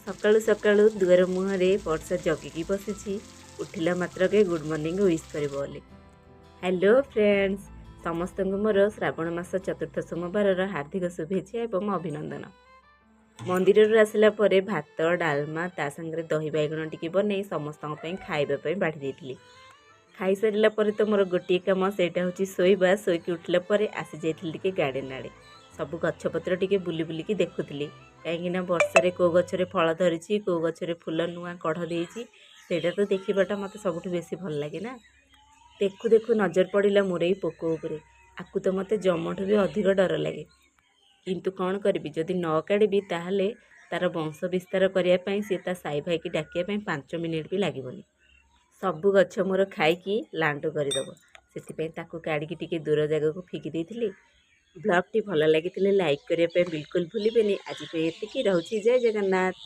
ସକାଳୁ ସକାଳୁ ଦୁଆର ମୁହଁରେ ବର୍ଷା ଜଗିକି ବସିଛି, ଉଠିଲା ମାତ୍ରକେ ଗୁଡ଼୍ ମର୍ଣ୍ଣିଂ ୱିଶ୍ କରିବ ବୋଲି। ହ୍ୟାଲୋ ଫ୍ରେଣ୍ଡସ୍, ସମସ୍ତଙ୍କୁ ମୋର ଶ୍ରାବଣ ମାସ ଚତୁର୍ଥ ସୋମବାରର ହାର୍ଦ୍ଦିକ ଶୁଭେଚ୍ଛା ଏବଂ ଅଭିନନ୍ଦନ। ମନ୍ଦିରରୁ ଆସିଲା ପରେ ଭାତ, ଡାଲମା, ତା ସାଙ୍ଗରେ ଦହି ବାଇଗଣ ଟିକେ ବନେଇ ସମସ୍ତଙ୍କ ପାଇଁ ଖାଇବା ପାଇଁ ବାଢ଼ି ଦେଇଥିଲି। ଖାଇସାରିଲା ପରେ ତ ମୋର ଗୋଟିଏ କାମ, ସେଇଟା ହେଉଛି ଶୋଇବା। ଶୋଇକି ଉଠିଲା ପରେ ଆସିଯାଇଥିଲି ଟିକେ ଗାର୍ଡ଼େନ୍ ଆଡ଼େ। ସବୁ ଗଛପତ୍ର ଟିକେ ବୁଲି ବୁଲିକି ଦେଖୁଥିଲି, କାହିଁକିନା ବର୍ଷାରେ କେଉଁ ଗଛରେ ଫଳ ଧରିଛି, କେଉଁ ଗଛରେ ଫୁଲ ନୂଆ କଢ଼ ଦେଇଛି, ସେଇଟା ତ ଦେଖିବାଟା ମୋତେ ସବୁଠୁ ବେଶୀ ଭଲ ଲାଗେ ନା। ଦେଖୁ ଦେଖୁ ନଜର ପଡ଼ିଲା ମୋର ଏଇ ପୋକ ଉପରେ। ଆକୁ ତ ମୋତେ ଜମଠୁ ବି ଅଧିକ ଡର ଲାଗେ, କିନ୍ତୁ କ'ଣ କରିବି? ଯଦି ନ କାଢ଼ିବି, ତାହେଲେ ତା'ର ବଂଶ ବିସ୍ତାର କରିବା ପାଇଁ ସିଏ ତା ସାଇ ଭାଇକି ଡାକିବା ପାଇଁ 5 ମିନିଟ୍ ବି ଲାଗିବନି। ସବୁ ଗଛ ମୋର ଖାଇକି ଲାଣ୍ଡୁ କରିଦେବ। ସେଥିପାଇଁ ତାକୁ କାଢ଼ିକି ଟିକେ ଦୂର ଜାଗାକୁ ଫିଙ୍ଗି ଦେଇଥିଲି। ବ୍ଲଗ୍ଟି ଭଲ ଲାଗିଥିଲେ ଲାଇକ୍ କରିବା ପାଇଁ ବିଲକୁଲ ଭୁଲିବେନି। ଆଜି ପାଇଁ ଏତିକି ରହୁଛି। ଜୟ ଜଗନ୍ନାଥ।